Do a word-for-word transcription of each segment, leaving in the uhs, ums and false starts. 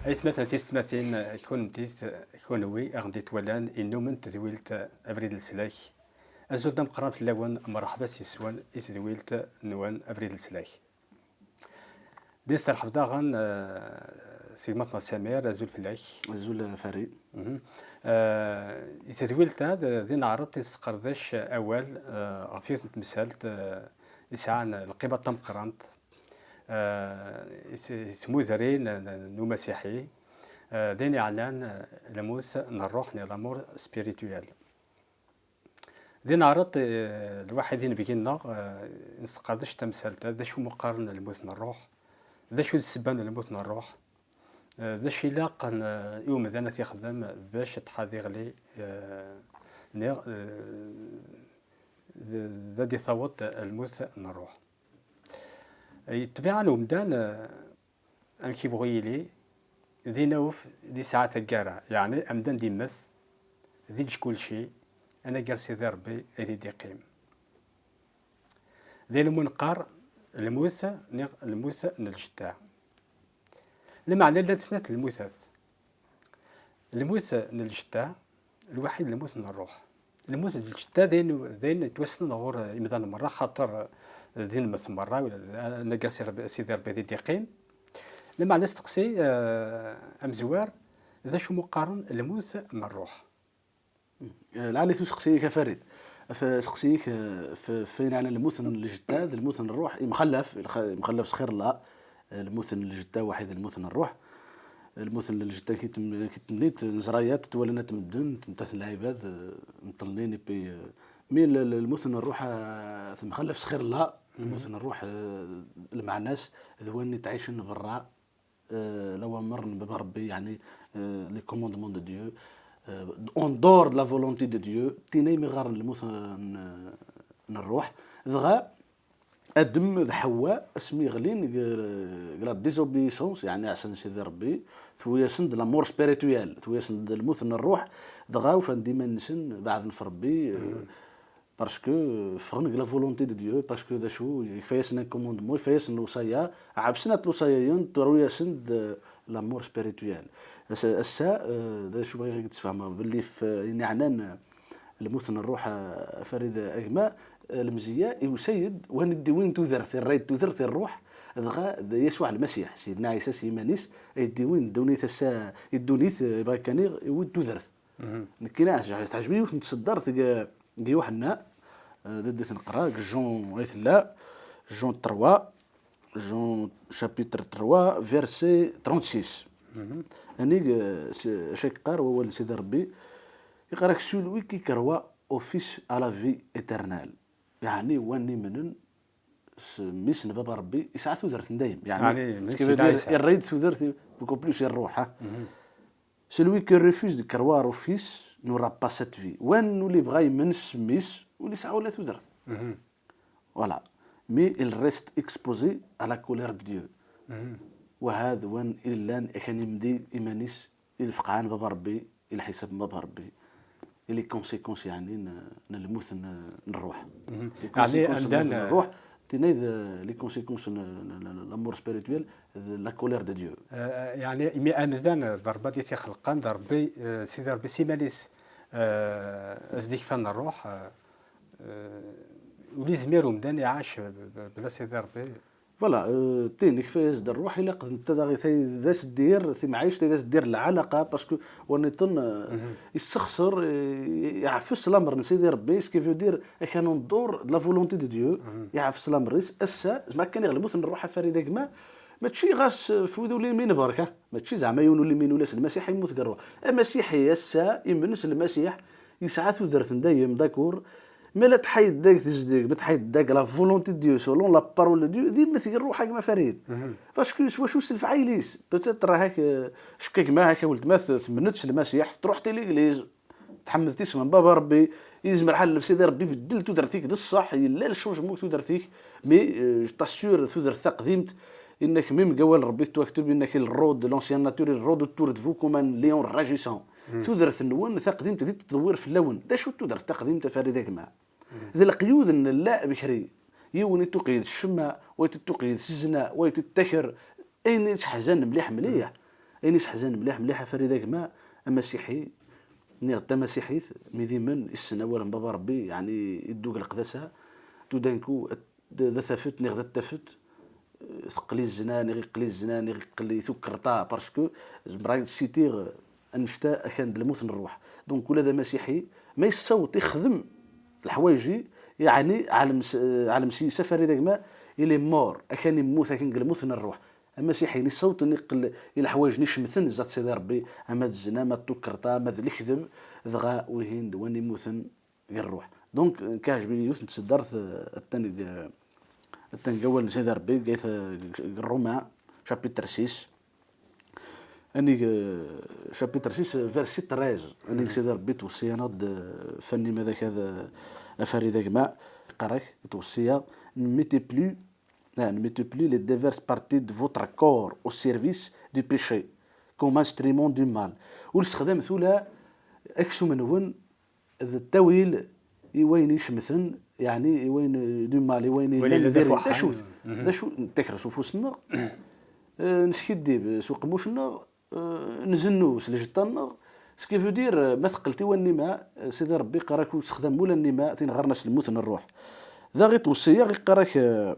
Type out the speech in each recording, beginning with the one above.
Aytmaten tisetmatin, kunmti, kunwi aɣ-d-ittwalan, innum n tedwilt Abrid n Leslak. Azul d ameqqran fell-awen, mṛeḥba s yeswan i tedwilt-nwen Abrid n Leslak. Di nesteṛḥeb daɣen, eh, s gma-tneɣ Samir, azul fell-ak. Azul, eh, Farid. Mhm. Eh, i tedwilt-a, d, di neɛreḍ i nesqerdec awal, eh, ɣef yiwet n temsalt, eh, isɛan lqiba tameqqrant, eh, i t-, i tmudrin n, n, n umasiḥi, eh, d ayen yeɛnan, eh, lmut n ṛṛuḥ, neɣ l'amour spirituel. Di neɛreḍ, eh, lwaḥid inebgi-nneɣ, eh, nesqerdec tamsalt-a, d acu mu qqaren lmut n ṛṛuḥ, d acu d ssebba n lmut n ṛṛuḥ, eh, d acu ilaqen, eh, i umdan ad t-ixdem bac ad tḥad iɣli, eh, neɣ, eh, d, d ad d-taweḍ lmut n ṛṛuḥ. Eh, ṭṭbiɛa n umdan, eh, amek yebɣu yili, d inawef di sɛa taggara, yeɛni amdan d immet, d iǧ kulci, anagar Sidi Ṛebbi ay di d-iqqim. D ayen umi neqqar lmut, neɣ lmut n lǧetta. Lameɛna llant snat lmutat. Lmut n lǧetta, lwaḥid lmut n ṛṛuḥ. Lmut n lǧetta d ayen, d ayen yettwassnen ɣur imdanen merra, xaṭer d inmet merra, anagar Si Ṛebbi, Sidi Ṛebbi di d-iqqim. Lameɛna asteqsi, eh, amezwar, d acu mu qqaren lmut n ṛṛuḥ? Eh, lɛali-t useqsi-ik a Farid. F-, aseqsi-ik, eh, f-, f ayen yeɛnan lmut n lǧetta d lmut n ṛṛuḥ, imxallaf, imxallaf s xir Allah. Eh, lmut n lǧetta waḥid, lmut n ṛṛuḥ. Lmut n lǧetta ki tem-, ki temnit, neẓra-yat, twalana-t medden, temtaten lɛibad, eh, mṭelnin, et puis, eh, mi l-, l-, lmut n ṛṛuḥ, eh, temxallaf s xir Allah, lmut n ṛṛuḥ, eh, lmeɛna-s d win yettɛicen berra, eh, lawamer n Baba Ṛebbi, yeɛni, eh, les commandements de Dieu, eh, en dehors de la volonté de Dieu, tin ay mi ɣaren lmut n, n ṛṛuḥ. Dɣa, Adem d Ḥewwa, asmi ɣlin deg, deg la désobéissance, yeɛni ɛṣan Sidi Ṛebbi, tewwi-yasen-d l'amour spirituel, tewwi-yasen-d lmut n ṛṛuḥ, dɣa ufan-d iman-nsen beɛden ɣef Ṛebbi, euh, parce que ffɣen deg la volonté de Dieu, parce que d acu, yekfa-yasen un commandement, yekfa-yasen lewṣaya, ɛebsen at lewṣaya-yen, tṛuy-yasen-d, euh, l'amour spirituel. Ass-, ass-a, euh, d acu bɣiɣ ad k-d-sfehmeɣ, belli f-, ayen yeɛnan, euh, lmut n ṛṛuḥ, a Farid a gma, eh, lemzeyya, iwsa-yi-d, wani d-iwin tudert, irra-yi-d tudert i ṛṛuḥ, dɣa d Yasuɛ Lmasiḥ, Sidna Ɛisa s yiman-is, ay d-iwin ddunit ass-a, i ddunit, eh, bɣa kan iɣ-, iwwi-d tudert. Nekkini ɛj-, teɛjeb-iyi yiwet n tseddart deg, deg Yuḥenna, eh, d ddit neqra, deg Jean ay tella, Jean trois, Jean chapitre trois, verset trente-six. Anig, eh, s-, acu yeqqar wawal n Sidi Ṛebbi, yeqqar-ak celui qui croit au Fils a la vie éternelle. Yeɛni, win imenen s mmi-s n Baba Ṛebbi, yesɛa tudert n dayem. Yeɛni, yeɛni, ce qui veut dire, irra-yi-d tudert, beaucoup plus i ṛṛuḥ, ha? Celui qui refuse de croire au Fils n'aura pas cette vie. Win ur yebɣi ad yemmen s mmi-s, ur yesɛi ula tudert. Voilà. Mais il reste exposé à la colère de Dieu. Waha d win illan akan imdi iman-is i lfeqɛa n Baba Ṛebbi, i lḥisab n Baba Ṛebbi, i les conséquences, yeɛni, n, n lmut n, n ṛṛuḥ. Les conséquences n lmut n ṛṛuḥ, tinay d les conséquences n, n, n, n l'amour spirituel, d la colère de Dieu. Eh, yeɛni, imi amdan d Ṛebbi i t-ixelqen, d Ṛebbi, eh, Sidi Ṛebbi s iman-is, eh, as-d-ikfan ṛṛuḥ, eh, eh, ur yezmir umdan iɛac b-, b-, bla Sidi Ṛebbi. Voilà, euh, tin, ikfa-yas-d ṛṛuḥ, ilaq d netta daɣ i tay-, d as-d-ir, timɛict, ay d as-d-ir lɛalaqa, parce que waniṭen, euh, yessexṣer, euh, iɛfes lamer n Sidi Ṛebbi, ce qui veut dire, akan en dehors de la volonté de Dieu, iɛfes lamer-is, ass-a, zma kan iɣ lmut n ṛṛuḥ a Farid a gma, mačči ɣas, euh, f wid ur limin berka, mačči zeɛma yiwen ur limin ula s Lmasiḥ yemmut deg ṛṛuḥ. Amasiḥi ass-a, imen s Lmasiḥ, yesɛa tudert n dayem, d'accord, mais la tḥayd dag tezdeg, ma tḥayd dag la volonté de Dieu, selon la parole de Dieu, d immet deg ṛṛuḥ a gma Farid. Parce que s wacu s lefɛayel-is. Peut-être rahak, euh, cekk a gma, hak a weltma, t-, temnet s Lmasiḥ, tṛuḥ i l'église, tḥemmed isem n Baba Ṛebbi, yezmer ḥal Sidi Ṛebbi ibeddel tudert-ik d ṣṣeḥ, yella le changement deg tudert-ik, mais, euh, je t'assure, tudert taqdimt, inna-k, même deg awal n Ṛebbi tettwakteb, inna-k, il rôde, l'ancienne nature, il rôde autour de vous comme un lion rugissant. Tudert-nwen taqdimt di tettḍewwir fell-awen. D acu tudert taqdimt a Farid a gma? D leqyud n lla bikri. Yiwen ittuqeyyed s ccemma, wa ittuqeyyed s zzna, wa ittuttaker. Ayen yettḥezan mliḥ, mliḥ. Ayen iseḥzanen mliḥ mliḥ a Farida gma, amasiḥi, niɣ d tamasiḥit, mi d imen issen awal n Baba Rebbi, yeɛni iddug leqdasa, tout d'un coup, d, d tafet niɣ d tafet, eh, teqqel i zzna, niɣ iqqel i zzna, niɣ iqqel i tukerḍa, parce que zemreɣ ad sitiɣ annect-a akan d lmut n ṛṛuḥ. Donc ula d amasiḥi, ma yessaweḍ ixdem leḥwayeǧ-i, yeɛni ɛlem s, eh, ɛlem s yis a Farida gma, il est mort, akan immut, akan deg lmut n ṛṛuḥ. Amasiḥi-nni ssawḍen iqqel i leḥwayeǧ-nni icemten zdat Sidi Ṛebbi, ama d zzna, ama d tukerḍa, ama d lekdeb, dɣa wihin d win immuten deg ṛṛuḥ. Donc, nekk ɛejb-iyi yiwet n tseddart, eh, attan deg, attan deg awal n Sidi Ṛebbi, deg ayt, deg Ṛuma, chapitre six. Anig, eh, chapitre six, eh, verset treize. Anig Sidi Ṛebbi yettweṣṣi-aneɣ-d, eh, fanni ma d akad, eh, a Farida gma, yeqqar-ak, yettweṣṣi-aɣ, ne mettez plus Ah, ne mettez plus les diverses parties de votre corps au service du péché, comme instrument du mal. Ur sexdamet ula aksum-nwen d ttawil i wayen icemten, yeɛni i wayen, eh, du mal, i wayen yellan d acu, d acu, nettakr s ufus-nneɣ, eh, neskiddib s uqemmuc-nneɣ, eh, nzennu s lǧetta-nneɣ. Ce qui veut dire, eh, ma teqqelt i wannima, eh, Sidi Ṛebbi yeqqar-ak ur sexdam ula nnima, tin ɣer-as lmut n ṛṛuḥ. Da ɣ-ittweṣṣi-aɣ, yeqqar-ak, eh,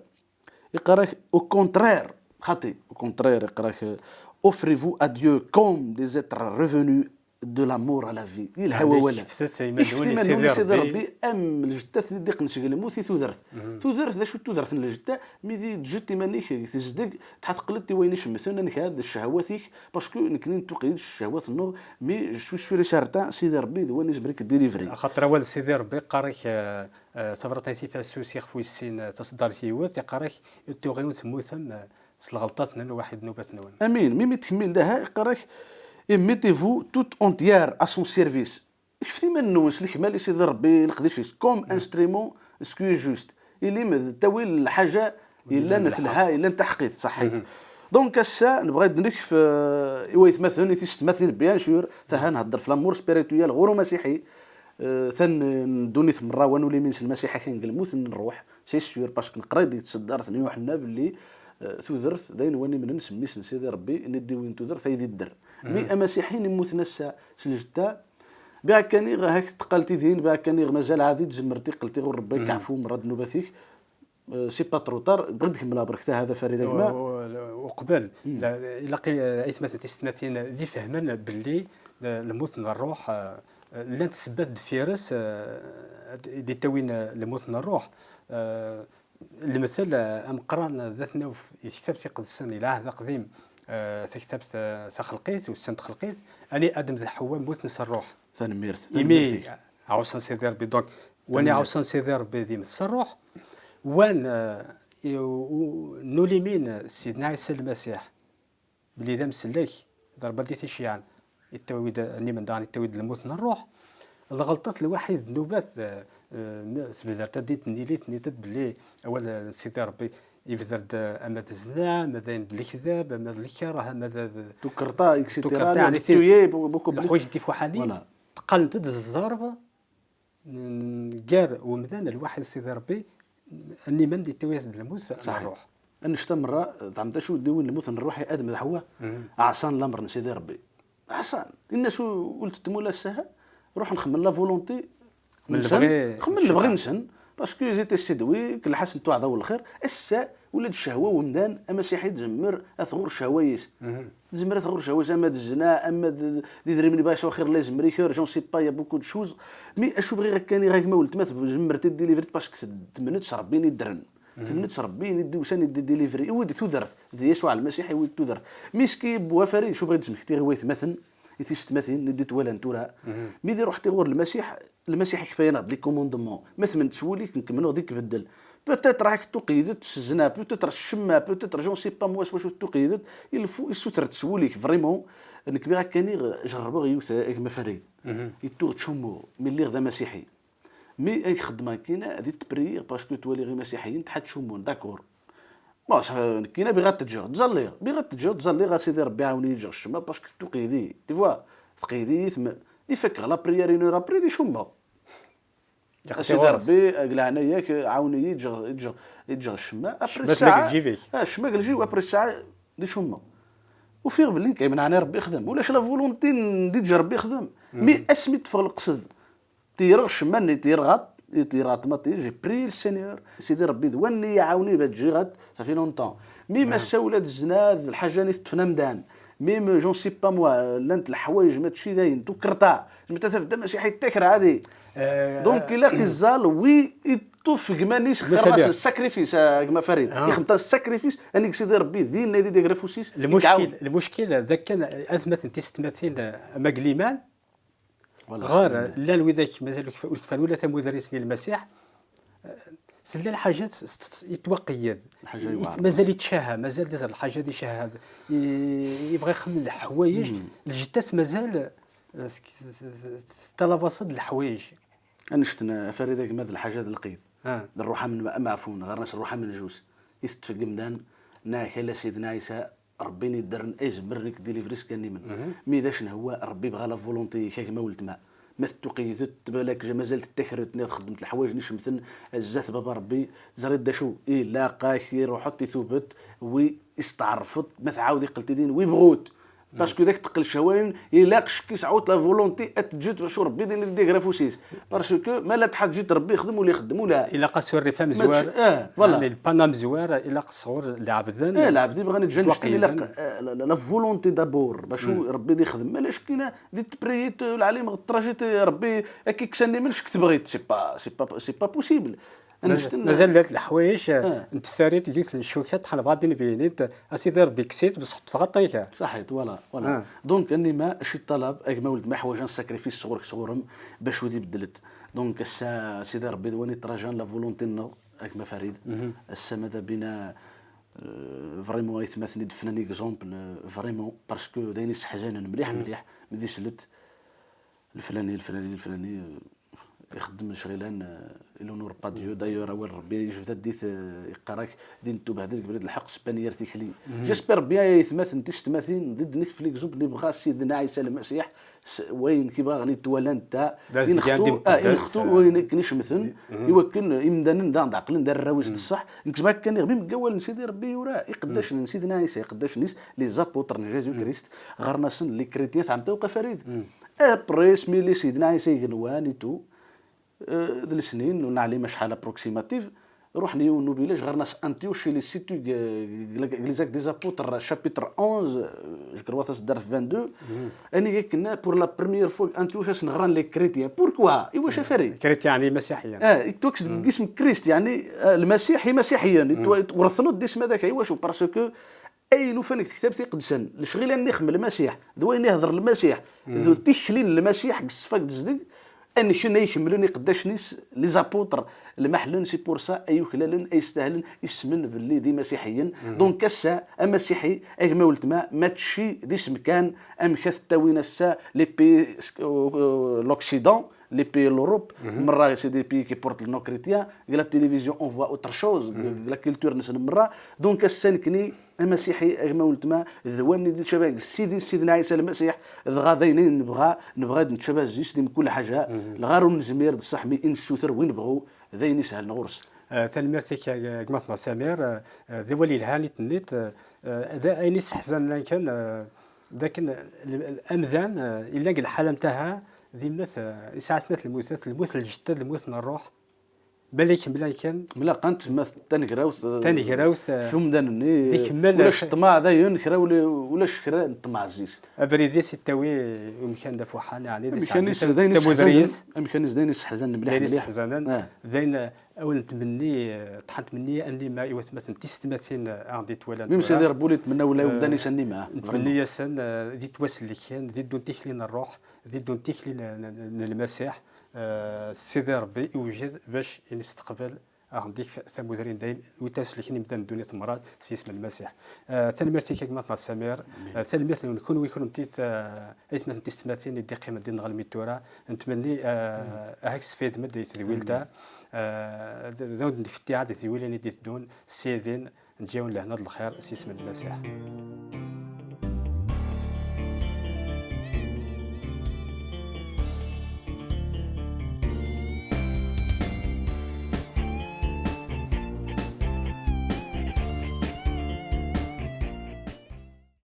yeqqar-ak, au contraire, xaṭi, au contraire, yeqqar-ak, eh, offrez-vous à Dieu comme des êtres revenus de la mort à la vie. Yelha wawal. Iftet iman-nwen i Sidi Ṛebbi am lǧetta-ten-id-iqqen seg lmut i tudert. Tudert, d acu tudert n lǧetta? Mi d-ǧǧet iman-ik deg tezdeg, tḥa teqqlet i wayen icemten, anek-a d ccehwat-ik, parce que nekni nettuqeyyed s ccehwat-nneɣ, mais je suis sûr et certain, Sidi Ṛebbi d win izmer i k-délivrer. Axaṭer awal n Sidi Ṛebbi yeqqar-ak, eh, eh, tabrat ayt Ifasus ixef wis sin, eh, taṣeddart yiwet, yeqqar-ak, i tuɣi ur temmutem, eh, s lɣelṭat-nwen, waḥid nnubat-nwen. Amin, mi mi tkemmil daha, yeqqar-ak, et mettez-vous tout entière à son service. Kfet iman-nwen s lekmal i Sidi Ṛebbi, leqdic-is, comme instrument, ce qui est juste. Ilim d ttawil n lḥaǧa yellan telha, yellan taḥeqqit, ṣaḥḥit. Donc ass-a, nebɣa ad d-nekf, euh, i waytmaten, i tisetmatin, bien sûr, taha nhedder f l'amour spirituel, ɣur umasiḥi, euh, tan n ddunit merra, wa n ulimin s lmasiḥ akan deg lmut n ṛṛuḥ, c'est sûr, parce que neqra-d di tseddart n Yuḥenna belli, euh, tudert, d ayen wani mnen s mmi-s n Sidi Ṛebbi, nni d-iwin tudert ay d-idder. Mi amasiḥi n immuten ass-a s lǧetta, biɛakani hak teqqal tidin, biɛakani mazal ɛad i tzemmer tiqqelt i ɣur Ṛebbi, ad k-ɛfu merra ddnubat-ik. Euh, c'est pas trop tard. Bɣiɣ ad kemmleɣ berk taha d afarid a gma. U-, u-, uqbel, la, ilaq i, eh, aytmaten tisetmatin d ifehmen belli, eh, lmut n ṛṛuḥ, eh, llant ssebbat deffir-s, eh, d-, d-ittawin, eh, lmut n ṛṛuḥ. Eh, lemtel, eh, ameqqran d at nawf i tektabt iqedsen, i lɛahd aqdim, eh, taktabt, eh, taxelqit, ussan n txelqit, ani Adem d Ḥewwa mmuten s ṛṛuḥ. Tanemmirt. Imi tanemmirt-ik. Ɛuṣan Sidi Ṛebbi. Donc, wani ɛuṣan Sidi Ṛebbi d imet s ṛṛuḥ, wan, eh, i-, u-, u-, nulimin Sidna Ɛisa Lmasiḥ, belli d amsellek, d Ṛebbi i t-iceyyɛen, ittawi-d, nnimen daɣen ittawi-d lmut n ṛṛuḥ, lɣelṭat lwaḥid d nnubat, eh, eh, tebder taddit n Ilit, nniɣ-d belli awal, eh, n Sidi Ṛebbi, yebder-d, eh, ama d zzna, ama d ayen d lekdeb, ama d lkerh, ama d, d tukerḍa, et cetera, tukerḍa, yeɛni, leḥwayeǧ n tifuḥanin, voilà, qqalent-d d zzerb n-, gar umdan lwaḥid Sidi Ṛebbi, nnimen d ittawi-as-d lmut n ṛṛuḥ. Annect-a merra, tɛelmeḍ acu d-iwin lmut n ṛṛuḥ i Adem d Ḥewwa? Ɛṣan lamer n Sidi Ṛebbi. Ɛṣan. Inna-as u-, ur tettem ula s-, aha, ruḥen xemmen la volonté nsen, xemmen lebɣi-nsen, parce que ils étaient séduits, kelleḥ-asen tuɛḍa n lxir. Ass-a, ula d ccehwa n umdan, amasiḥi tezmer ad tɣur ccehwa-is. Tezmer ad tɣur ccehwa-is, ama d zzna, ama d, d idrimen i bɣa yesɛu xir, la yezmer i kra, j'en sais pas, il y a beaucoup de choses. Mais acu bɣiɣ ad k-iniɣ a gma weltma, tezmer ad t-id-délivrer parce que temnet s Ṛebbi i d-iddren. Temnet s Ṛebbi i d-iwsan i d-délivrer. Iwi-d tudert, d Yasuɛ Lmasiḥ iwi-d tudert. Mais ce qui est beau, a Farid, acu bɣiɣ ad d-smektiɣ i waytmaten, i tisetmatin, i d-itwalan tura. Mi d-iruḥ tiɣur Lmasiḥ, Lmasiḥ ikfa-yaneɣ-d les commandements. Ma tmennet s wul-ik, nekk mneɣ d i ibeddel. Peut-être ad k-tuqeyydet s zzna, peut-être s ccemma, peut-être j'en sais pas moi s wacu tuqeyydet, il faut issuter-d s wul-ik, vraiment, nekk bɣiɣ ad k-iniɣ, jerrbeɣ yiwet a gma Farid. Ittuɣ ttcummuɣ, mi lliɣ d amasiḥi. Mi ad xeddmeɣ kina, di tprière, parce que twaliɣ imasiḥiyen, tḥa ttcummun, d'accord. Bon, ça, nekkina bɣiɣ ad t-ǧǧeɣ, ttẓalliɣ, bɣiɣ ad t-ǧǧeɣ, ttẓalliɣ, a Sidi Ṛebbi, ɛawen-iyi ǧǧeɣ ccemma, parce que tuqeyd-iyi, tu vois, tqeyd-iyi, tm-, di fakkeɣ la prière une heure après, di cummeɣ. A Sidi Ṛebbi, deg leɛnaya-k, ɛawen-iyi, ǧǧeɣ, ǧǧeɣ, ǧǧeɣ ccemma. Après ccemma, ah, ccemma deg lǧib, après ssaɛa, di cummeɣ. Ufiɣ belli nekk, meɛna Rebbi ixdem. Ulac la volonté n di ǧǧa Rebbi ixdem. Mi asmi ṭṭfeɣ leqsed, tiyreɣ ccemma-nni, tiyreɣ, tiyreɣ ṭmaṭi, j'ai prié le Seigneur. Sidi Rebbi d wanni i yi-iɛawnen ad ǧǧiɣ ad, ça fait longtemps. Mi massa ula d zzna d lḥaǧa-nni teṭṭfen amdan. Même, je ne sais pas moi, llant leḥwayeǧ mačči d ayen, tukerḍa. Zemret ad tafem amasiḥi yettakr ɛadi. Donc ilaq iẓẓal wi iṭṭuf gma-nni-s, xir-as sacrifice, a gma Farid. Ixdem sacrifice, anik Sidi Rebbi dinna di d-iger afus-is. Lmuckil, lmuckil d akken atmaten tisetmatin, ama deg liman, ɣer llan widak mazal ur kf-, ur kfan ula tamudrist n Lmasiḥ, tella lḥaǧa t-, t-, t-, yettwaqeyyed. Mazal yettcaha, mazal d lḥaǧa di ccaha. I-, yebɣa ixemmem leḥwayeǧ, lǧetta-s mazal, eh, tk-, t-, t-, t-, tettalabaṣ-d leḥwayeǧ. Annect n Farid a gma d lḥaǧa d lqid. D ṛṛuḥ am-, ameɛfun, ɣer-as ṛṛuḥ amenjus. I teṭṭef deg umdan, neɣ ala Sidna Ɛisa, Rebbi i d-ddren, ay zemren ad k-délivrer seg ayen-nni. Mi d acu n hwa, Rebbi yebɣa la volonté-ik, a gma weltma. Ma tettuqeydet, balak mazal tettakret, nniɣ txeddmet leḥwayeǧ-nni icemten, zdat Baba Rebbi, teẓriḍ d acu, ilaq-ak iruḥeḍ titubet, wi isteɛrfeḍ, ma tɛawed iqqel-t-id, wi bɣut. Parce que dak teqqel ccehwa-in, ilaq cekk isɛut la volonté ad teǧǧet bac Rebbi din i d-iger afus-is. Parce que ma la tḥaǧǧit Rebbi ixdem ula ixeddem ula. Ilaq asurrif amezwar, mačči, eh, voilà. Yeɛni lpana amezwar, ilaq sɣur lɛebden. Eh, lɛebd ibɣan iǧǧan ccetl, ilaq, eh, la, la, la volonté d'abord, bac Rebbi d ixdem. Ma la cekk-ina di tpriyit, eh, lɛalim ɣ ttrajit, eh, Rebbi ad k-ikkes ayen-nni, cekk tebɣit. C'est pas, c'est pas, c'est pas possible. Mazal llant leḥwayeǧ n tfarit, yiwet n ccuka, ṭṭḥan bɣa din beynin-t, a Sidi Rebbi kkes-it, bṣeḥ ṭṭfeɣ aṭṭik. Saḥit, voilà, voilà. Donc, ayen-nni ma, acu i ṭṭalab, a gma weltma, ḥwaǧen sacrifice sɣur-k, sɣur-m, bac ur d-ibeddlet. Donc, ass-a, Sidi Rebbi d win iṭrajan la volonté-nneɣ, a gma Farid. Ass-a, ma d abina, euh, vraiment, aytmaten i d-fnan exemple, euh, vraiment, parce que d ayen isseḥzanen mliḥ, mliḥ, mi d-islet, leflani, leflani, leflani, euh, ixeddem lecɣilan, euh, il honore pas Dieu. D'ailleurs, awal Rebbi yejbed-d-it, euh, yeqqar-ak, din tubehdel deg brid lḥeqq, span yir tikli. J'espère bien, ay aytmaten tisetmatin, d ddnek f l'exemple, nebɣa Sidna Ɛisa Lmasiḥ, s-, wayen kibɣa ɣen itwalan ta, d azedgan d imqeddes, inextu, ah, wayen akken icemten, i wakken imdanen d aɣ-d-ɛeqlen d arraw-is d ṣṣeḥ. Nekk zma kan iɣmim deg awal n Sidi Rebbi yura, iqeddacen n Sidna Ɛisa, iqeddacen-is, les apôtres n Jésus-Christ, ɣer-nasen les chrétiens, tɛemta uqafarid. Après, asmi li Sidna Ɛisa igenwan et tout, euh, d lesnin, ur neɛlim acḥal approximatif, ruḥen yiwen n ubilaj ɣer-nas Antioche, il est situé deg, deg, deg les Actes des Apôtres, chapitre onze, euh, je crois, taseddart vingt-deux. Anig akken, pour la première fois, Antioche, asen ɣran les chrétiens. Pourquoi? Iwacu a Farid? Chrétiens, yeɛni imasiḥiyen. Ah, yettwakkes deg yisem Christ, yeɛni, ah, Lmasiḥ, imasiḥiyen. Yettwa-, werten-d isem-a daka, iwacu? Parce que ayen ufan deg tektabt iqedsen, lecɣil-nni ixeddem Lmasiḥ, d wayen ihder Lmasiḥ, d tikli n Lmasiḥ deg ṣṣfa deg tezdeg, amek ay kemmlen iqeddacen-is, les apôtres, lmaḥlen, c'est pour ça ay uklalen, ay stahlen ismen belli d imasiḥiyen. Donc ass-a, amasiḥi, a gma weltma, mačči d isem kan, amek ad t-ttawin ass-a les pays, euh, l'Occident, les pays de l'Europe, merra c'est des pays qui portent le nom chrétien, deg la télévision on voit autre chose, deg la culture-nsen merra. Donc ass-a nekni, amasiḥi, a gma weltma, d wanni d-ittcaban deg Sidi, Sidna Ɛisa Lmasiḥ, dɣa d ayen ay nebɣa, nebɣa ad nettcaba zzi-s di mkul ḥaǧa, lɣar ur nezmir d ṣṣeḥ mi i nessuter wi nebɣu, d ayen isehlen ɣur-s. Ah, tanemmirt-ik a, a gma-tneɣ Samir, ah, ah, d awal yelhan i tenniḍ, ah, ah, d ayen isseḥzanen kan, ah, d akken l-, l-, amdan, ah, yella deg lḥala n taha, d immet, ah, yesɛa snat lmutat, lmut n lǧetta, lmut n ṛṛuḥ. Balak mlan kan. Mlaqent, ma tanegrawt, eh, tanegrawt, eh, f umdan-nni, ulac ṭṭmeɛ dayen, kra ula-, ulac kra n ṭṭmeɛ zzi-s. Abrid-is ittawi umkan d afuḥan, yeɛni d amkan-is d ayen isseḥzanen, amkan-is d ayen isseḥzanen mliḥ, d ayen mliḥ. Isseḥzanen, d ayen, eh, awal n tmenni, eh, ṭṭḥan tmenni annima i watmaten tisetmatin, eh, aɣ-d-ittwalan. Mim tura. Sidi Rebbi ula yetmenna ula i umdan-is annima, eh, vraiment. Ntmenni-yasen, eh, di ttwasellken, di ddun tikli n ṛṛuḥ, di ddun tikli n, n, n, n Lmasiḥ. Eh, Sidi Rebbi iwjed bac i nesteqbel aɣ-d-ikf tamudrin dayem, wi taslek n imdanen n ddunit merra s yisem n Lmasiḥ. Eh, tanemmirt-ik a gma-tneɣ Samir. Eh, tanemmirt-nwen kunwi kunemti, eh, aytmaten tisetmatin i d-iqqimen din ɣer lmid tura. Nettmenni, eh, ahak tesfaydem-d di tedwilt-a. Eh, d, d awen-d-nefk ttiɛad di tedwilin i d-iteddun, s yidin, neǧǧa-wen lehna d lxir s yisem n Lmasiḥ.